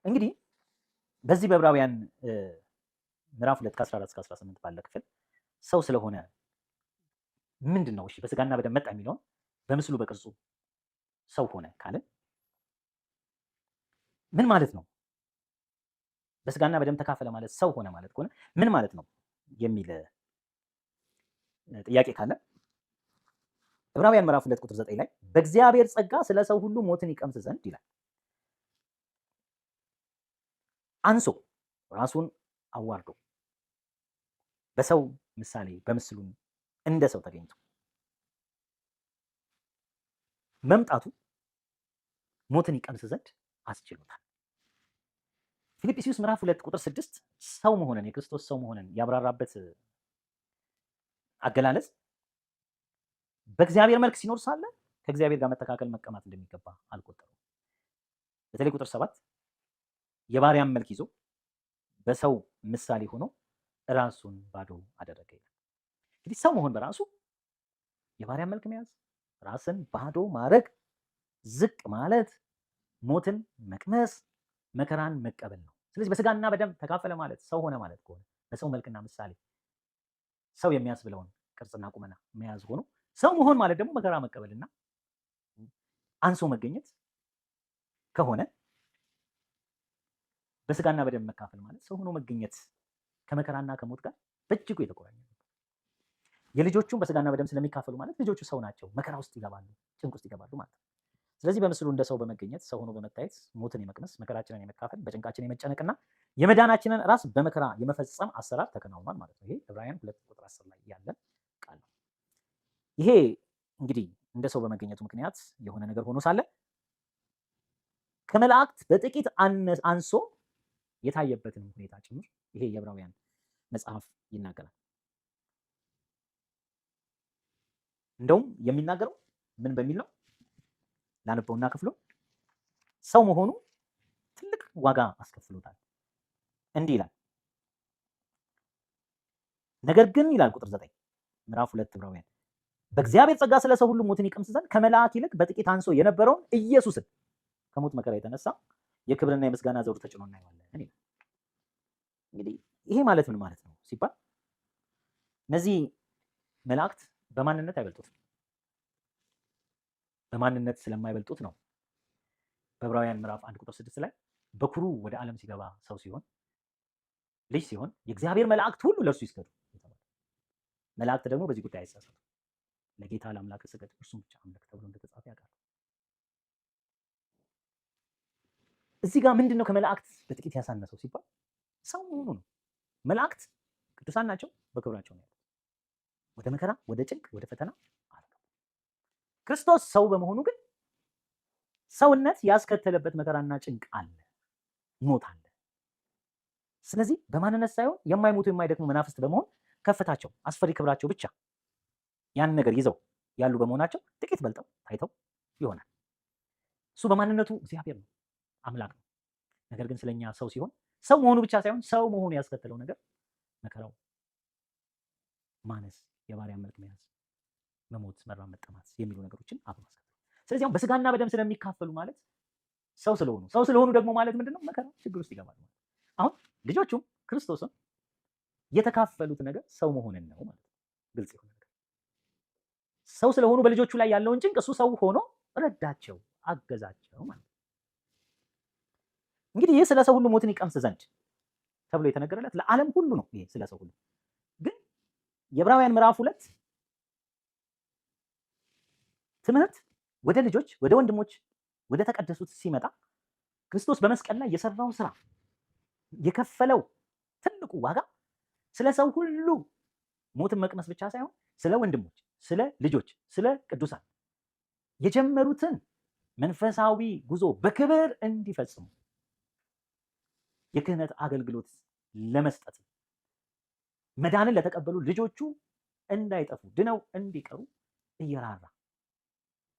እንግዲህ በዚህ በዕብራውያን ምዕራፍ 2 ከ14 እስከ 18 ባለ ክፍል ሰው ስለሆነ ምንድን ነው? እሺ በስጋና በደም መጣ የሚለውን በምስሉ በቅርጹ ሰው ሆነ ካልን ምን ማለት ነው? በስጋና በደም ተካፈለ ማለት ሰው ሆነ ማለት ከሆነ ምን ማለት ነው የሚል ጥያቄ ካለ ዕብራውያን ምዕራፍ 2 ቁጥር 9 ላይ በእግዚአብሔር ጸጋ ስለ ሰው ሁሉ ሞትን ይቀምስ ዘንድ ይላል። አንሶ ራሱን አዋርዶ በሰው ምሳሌ በምስሉ እንደ ሰው ተገኝቶ መምጣቱ ሞትን ይቀምስ ዘንድ አስችሎታል። ፊልጵስዩስ ምዕራፍ 2 ቁጥር 6 ሰው መሆንን የክርስቶስ ሰው መሆንን ያብራራበት አገላለጽ በእግዚአብሔር መልክ ሲኖር ሳለ ከእግዚአብሔር ጋር መተካከል መቀማት እንደሚገባ አልቆጠረውም። በተለይ ቁጥር 7 የባሪያን መልክ ይዞ በሰው ምሳሌ ሆኖ ራሱን ባዶ አደረገ ይላል። እንግዲህ ሰው መሆን በራሱ የባሪያን መልክ መያዝ፣ ራስን ባዶ ማድረግ፣ ዝቅ ማለት፣ ሞትን መቅመስ፣ መከራን መቀበል ነው። ስለዚህ በስጋና በደም ተካፈለ ማለት ሰው ሆነ ማለት ከሆነ በሰው መልክና ምሳሌ ሰው የሚያስብለውን ቅርጽና ቁመና መያዝ ሆኖ ሰው መሆን ማለት ደግሞ መከራ መቀበልና አንሶ መገኘት ከሆነ በስጋና በደም መካፈል ማለት ሰው ሆኖ መገኘት ከመከራና ከሞት ጋር በእጅጉ የተቆራኘ ነው። የልጆቹን በስጋና በደም ስለሚካፈሉ ማለት ልጆቹ ሰው ናቸው፣ መከራ ውስጥ ይገባሉ፣ ጭንቅ ውስጥ ይገባሉ ማለት ነው። ስለዚህ በምስሉ እንደ ሰው በመገኘት ሰው ሆኖ በመታየት ሞትን የመቅመስ መከራችንን የመካፈል በጭንቃችን የመጨነቅና የመዳናችንን ራስ በመከራ የመፈጸም አሰራር ተከናውኗል ማለት ነው። ይሄ ዕብራውያን 2 ቁጥር 10 ላይ ያለ ቃል ነው። ይሄ እንግዲህ እንደ ሰው በመገኘቱ ምክንያት የሆነ ነገር ሆኖ ሳለ ከመላእክት በጥቂት አንሶ የታየበትን ሁኔታ ጭምር ይሄ የዕብራውያን መጽሐፍ ይናገራል። እንደውም የሚናገረው ምን በሚል ነው? ላነበውና ክፍሉ ሰው መሆኑ ትልቅ ዋጋ አስከፍሎታል። እንዲህ ይላል። ነገር ግን ይላል ቁጥር 9 ምዕራፍ 2 ዕብራውያን በእግዚአብሔር ጸጋ ስለ ሰው ሁሉ ሞትን ይቀምስ ዘንድ ከመላእክት ይልቅ በጥቂት አንሶ የነበረውን ኢየሱስን ከሞት መከራ የተነሳ የክብርና የምስጋና ዘውድ ተጭኖ እናየዋለን ይላል። እንግዲህ ይሄ ማለት ምን ማለት ነው ሲባል እነዚህ መላእክት በማንነት አይበልጡትም። በማንነት ስለማይበልጡት ነው በዕብራውያን ምዕራፍ 1 ቁጥር 6 ላይ በኩሩ ወደ ዓለም ሲገባ ሰው ሲሆን ልጅ ሲሆን የእግዚአብሔር መላእክት ሁሉ ለእርሱ ይስገዱ የተባለው። መላእክት ደግሞ በዚህ ጉዳይ አይሳሳቱም። ለጌታ ለአምላክ ስገድ እርሱን ብቻ አምልክ ተብሎ እንደተጻፈ ያውቃሉ። እዚህ ጋር ምንድነው ከመላእክት በጥቂት ያሳነሰው ሲባል ሰው መሆኑ ነው። መላእክት ቅዱሳን ናቸው፣ በክብራቸው ነው ያሉት። ወደ መከራ፣ ወደ ጭንቅ፣ ወደ ፈተና አልገቡም። ክርስቶስ ሰው በመሆኑ ግን ሰውነት ያስከተለበት መከራና ጭንቅ አለ፣ ሞት አለ። ስለዚህ በማንነት ሳይሆን የማይሞቱ የማይደክሙ መናፍስት በመሆን ከፍታቸው አስፈሪ ክብራቸው ብቻ ያን ነገር ይዘው ያሉ በመሆናቸው ጥቂት በልጠው ታይተው ይሆናል። እሱ በማንነቱ እግዚአብሔር ነው፣ አምላክ ነው። ነገር ግን ስለኛ ሰው ሲሆን ሰው መሆኑ ብቻ ሳይሆን ሰው መሆኑ ያስከተለው ነገር መከራው፣ ማነስ፣ የባሪያ መልክ መያዝ፣ መሞት፣ መራብ፣ መጠማት የሚሉ ነገሮችን አብሮ አስከትሏል። ስለዚህ አሁን በስጋና በደም ስለሚካፈሉ ማለት ሰው ስለሆኑ፣ ሰው ስለሆኑ ደግሞ ማለት ምንድነው? መከራ፣ ችግር ውስጥ ይገባሉ ማለት። አሁን ልጆቹም ክርስቶስም የተካፈሉት ነገር ሰው መሆንን ነው ማለት ነው። ግልጽ የሆነ ነገር ሰው ስለሆኑ በልጆቹ ላይ ያለውን ጭንቅ እሱ ሰው ሆኖ ረዳቸው፣ አገዛቸው ማለት ነው። እንግዲህ ይህ ስለ ሰው ሁሉ ሞትን ይቀምስ ዘንድ ተብሎ የተነገረለት ለዓለም ሁሉ ነው። ይሄ ስለ ሰው ሁሉ ግን የዕብራውያን ምዕራፍ 2 ትምህርት ወደ ልጆች፣ ወደ ወንድሞች፣ ወደ ተቀደሱት ሲመጣ ክርስቶስ በመስቀል ላይ የሰራው ስራ የከፈለው ትልቁ ዋጋ ስለ ሰው ሁሉ ሞትን መቅመስ ብቻ ሳይሆን ስለ ወንድሞች፣ ስለ ልጆች፣ ስለ ቅዱሳን የጀመሩትን መንፈሳዊ ጉዞ በክብር እንዲፈጽሙ የክህነት አገልግሎት ለመስጠት መዳንን ለተቀበሉ ልጆቹ እንዳይጠፉ ድነው እንዲቀሩ እየራራ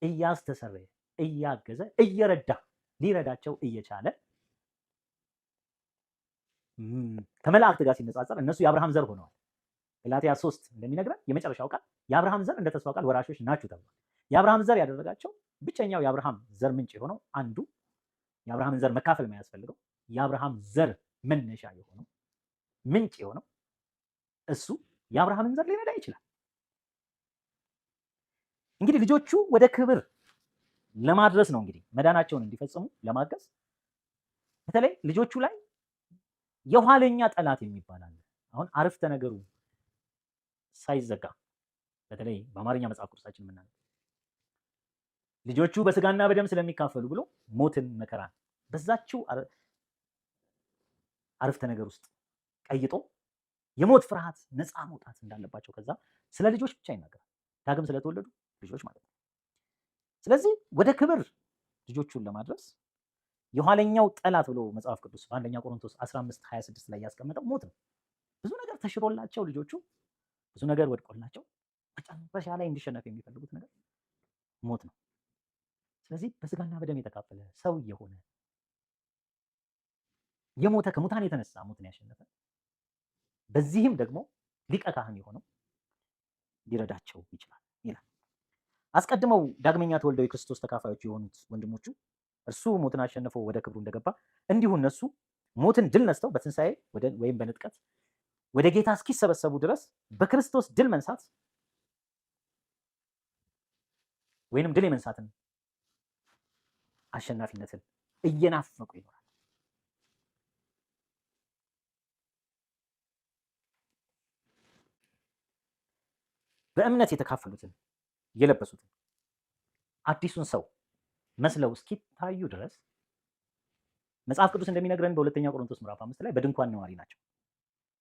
እያስተሰረየ እያገዘ እየረዳ ሊረዳቸው እየቻለ ከመላእክት ጋር ሲነጻጸር እነሱ የአብርሃም ዘር ሆነዋል። ገላትያ 3 እንደሚነግረን የመጨረሻው ቃል የአብርሃም ዘር እንደ ተስፋው ቃል ወራሾች ናችሁ ተብሏል። የአብርሃም ዘር ያደረጋቸው ብቸኛው የአብርሃም ዘር ምንጭ የሆነው አንዱ የአብርሃምን ዘር መካፈል የማያስፈልገው የአብርሃም ዘር መነሻ የሆነው ምንጭ የሆነው እሱ የአብርሃምን ዘር ሊረዳ ይችላል። እንግዲህ ልጆቹ ወደ ክብር ለማድረስ ነው እንግዲህ መዳናቸውን እንዲፈጽሙ ለማገዝ በተለይ ልጆቹ ላይ የኋለኛ ጠላት የሚባል አለ። አሁን አረፍተ ነገሩ ሳይዘጋ በተለይ በአማርኛ መጽሐፍ ቅዱሳችን የምናነበው ልጆቹ በስጋና በደም ስለሚካፈሉ ብሎ ሞትን፣ መከራን በዛችው አረፍተ ነገር ውስጥ ቀይጦ የሞት ፍርሃት ነፃ መውጣት እንዳለባቸው ከዛ ስለ ልጆች ብቻ ይናገራል። ዳግም ስለተወለዱ ልጆች ማለት ነው። ስለዚህ ወደ ክብር ልጆቹን ለማድረስ የኋለኛው ጠላት ብሎ መጽሐፍ ቅዱስ በአንደኛ ቆሮንቶስ 15:26 ላይ ያስቀመጠው ሞት ነው። ብዙ ነገር ተሽሮላቸው ልጆቹ ብዙ ነገር ወድቆላቸው መጨረሻ ላይ እንዲሸነፍ የሚፈልጉት ነገር ሞት ነው። ስለዚህ በስጋና በደም የተካፈለ ሰው የሆነ የሞተ ከሙታን የተነሳ ሞትን ያሸነፈ በዚህም ደግሞ ሊቀ ካህን የሆነው ሊረዳቸው ይችላል ይላል። አስቀድመው ዳግመኛ ተወልደው የክርስቶስ ተካፋዮች የሆኑት ወንድሞቹ እርሱ ሞትን አሸንፎ ወደ ክብሩ እንደገባ እንዲሁ እነሱ ሞትን ድል ነስተው በትንሣኤ ወይም በንጥቀት ወደ ጌታ እስኪሰበሰቡ ድረስ በክርስቶስ ድል መንሳት ወይንም ድል የመንሳትን አሸናፊነትን እየናፈቁ ይኖራል። በእምነት የተካፈሉትን የለበሱትን አዲሱን ሰው መስለው እስኪታዩ ድረስ መጽሐፍ ቅዱስ እንደሚነግረን በሁለተኛ ቆሮንቶስ ምዕራፍ 5 ላይ በድንኳን ነዋሪ ናቸው።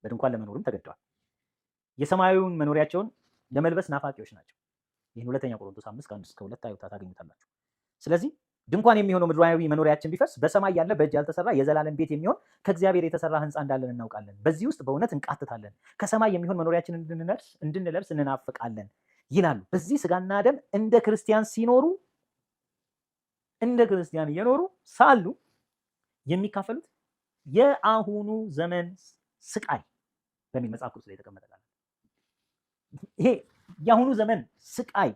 በድንኳን ለመኖርም ተገደዋል። የሰማያዊውን መኖሪያቸውን ለመልበስ ናፋቂዎች ናቸው። ይህን ሁለተኛ ቆሮንቶስ 5 ከ1 እስከ 2 ታዩታ ታገኙታላችሁ። ስለዚህ ድንኳን የሚሆነው ምድራዊ መኖሪያችን ቢፈርስ በሰማይ ያለ በእጅ ያልተሰራ የዘላለም ቤት የሚሆን ከእግዚአብሔር የተሰራ ሕንፃ እንዳለን እናውቃለን። በዚህ ውስጥ በእውነት እንቃትታለን፣ ከሰማይ የሚሆን መኖሪያችን እንድንለብስ እንናፍቃለን ይላሉ። በዚህ ስጋና ደም እንደ ክርስቲያን ሲኖሩ እንደ ክርስቲያን እየኖሩ ሳሉ የሚካፈሉት የአሁኑ ዘመን ስቃይ በሚል መጽሐፍ ቅዱስ ላይ የተቀመጠ ቃል ይሄ የአሁኑ ዘመን ስቃይ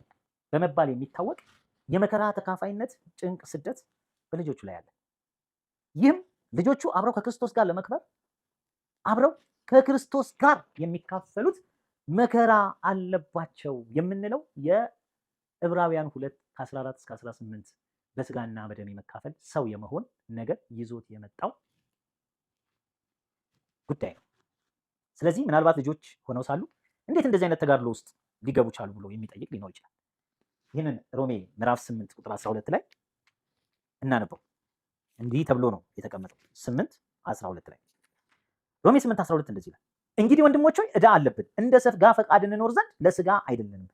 በመባል የሚታወቅ የመከራ ተካፋይነት፣ ጭንቅ፣ ስደት በልጆቹ ላይ አለ። ይህም ልጆቹ አብረው ከክርስቶስ ጋር ለመክበር አብረው ከክርስቶስ ጋር የሚካፈሉት መከራ አለባቸው የምንለው የዕብራውያን 2 ከ14 እስከ 18 በስጋና በደም የመካፈል ሰው የመሆን ነገር ይዞት የመጣው ጉዳይ ነው። ስለዚህ ምናልባት ልጆች ሆነው ሳሉ እንዴት እንደዚህ አይነት ተጋድሎ ውስጥ ሊገቡ ቻሉ ብሎ የሚጠይቅ ሊኖር ይችላል። ይህንን ሮሜ ምዕራፍ 8 ቁጥር 12 ላይ እናነበው። እንዲህ ተብሎ ነው የተቀመጠው። 8:12 ላይ ሮሜ 8:12 እንደዚህ ይላል፣ እንግዲህ ወንድሞች ሆይ ዕዳ አለብን፣ እንደ ስጋ ፈቃድ እንኖር ዘንድ ለስጋ አይደለንም።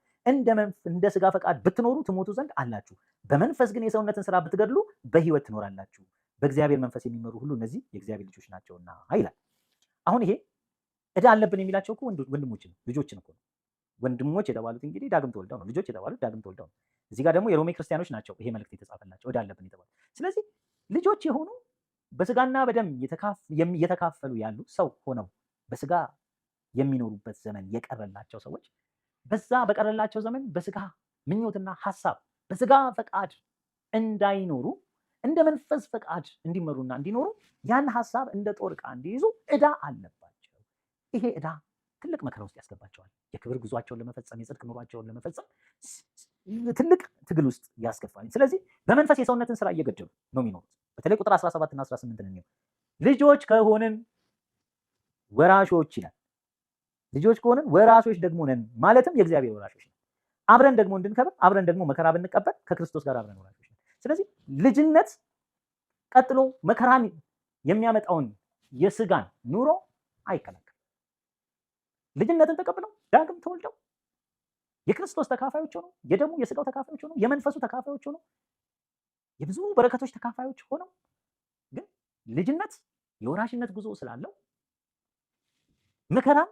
እንደ ስጋ ፈቃድ ብትኖሩ ትሞቱ ዘንድ አላችሁ። በመንፈስ ግን የሰውነትን ስራ ብትገድሉ በሕይወት ትኖራላችሁ። በእግዚአብሔር መንፈስ የሚመሩ ሁሉ እነዚህ የእግዚአብሔር ልጆች ናቸውና ይላል። አሁን ይሄ ዕዳ አለብን የሚላቸው እኮ ወንድሞችን ነው፣ ልጆችን እኮ ነው። ወንድሞች የተባሉት እንግዲህ ዳግም ተወልደው ነው። ልጆች የተባሉት ዳግም ተወልደው ነው። እዚህ ጋር ደግሞ የሮሜ ክርስቲያኖች ናቸው ይሄ መልእክት የተጻፈላቸው ዕዳ አለብን የተባሉት። ስለዚህ ልጆች የሆኑ በስጋና በደም እየተካፈሉ ያሉ ሰው ሆነው በስጋ የሚኖሩበት ዘመን የቀረላቸው ሰዎች በዛ በቀረላቸው ዘመን በስጋ ምኞትና ሐሳብ በስጋ ፈቃድ እንዳይኖሩ እንደ መንፈስ ፈቃድ እንዲመሩና እንዲኖሩ ያን ሐሳብ እንደ ጦር ዕቃ እንዲይዙ ዕዳ አለባቸው። ይሄ ዕዳ ትልቅ መከራ ውስጥ ያስገባቸዋል። የክብር ጉዟቸውን ለመፈጸም የጽድቅ ኑሯቸውን ለመፈጸም ትልቅ ትግል ውስጥ ያስገባል። ስለዚህ በመንፈስ የሰውነትን ስራ እየገደሉ ነው የሚኖሩት። በተለይ ቁጥር 17 እና 18 ነው። ልጆች ከሆንን ወራሾች ይላል። ልጆች ከሆንን ወራሾች ደግሞ ነን፣ ማለትም የእግዚአብሔር ወራሾች ነን። አብረን ደግሞ እንድንከብር አብረን ደግሞ መከራ ብንቀበል ከክርስቶስ ጋር አብረን ወራሾች ነን። ስለዚህ ልጅነት ቀጥሎ መከራን የሚያመጣውን የስጋን ኑሮ አይከላከልም። ልጅነትን ተቀብለው ዳግም ተወልደው የክርስቶስ ተካፋዮች ሆነው የደሙ የስጋው ተካፋዮች ሆነው የመንፈሱ ተካፋዮች ሆነው የብዙ በረከቶች ተካፋዮች ሆነው ግን ልጅነት የወራሽነት ጉዞ ስላለው መከራን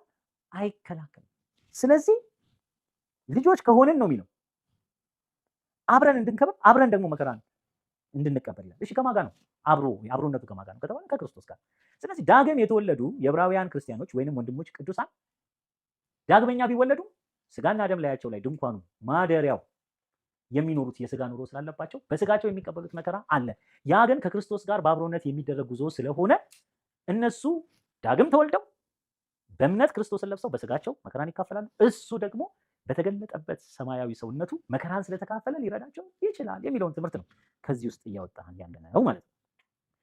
አይከላከልም። ስለዚህ ልጆች ከሆንን ነው የሚለው አብረን እንድንከብር አብረን ደግሞ መከራን እንድንቀበል ይላል። እሺ ከማን ጋር ነው አብሮነቱ ከማን ጋር ነው ከተባለ ከክርስቶስ ጋር። ስለዚህ ዳግም የተወለዱ የዕብራውያን ክርስቲያኖች ወይንም ወንድሞች ቅዱሳን ዳግመኛ ቢወለዱ ስጋና ደም ላያቸው ላይ ድንኳኑ ማደሪያው የሚኖሩት የስጋ ኑሮ ስላለባቸው በስጋቸው የሚቀበሉት መከራ አለ። ያ ግን ከክርስቶስ ጋር በአብሮነት የሚደረግ ጉዞ ስለሆነ እነሱ ዳግም ተወልደው በእምነት ክርስቶስን ለብሰው በስጋቸው መከራን ይካፈላሉ። እሱ ደግሞ በተገለጠበት ሰማያዊ ሰውነቱ መከራን ስለተካፈለ ሊረዳቸው ይችላል የሚለውን ትምህርት ነው ከዚህ ውስጥ እያወጣን ያለ ነው ማለት ነው።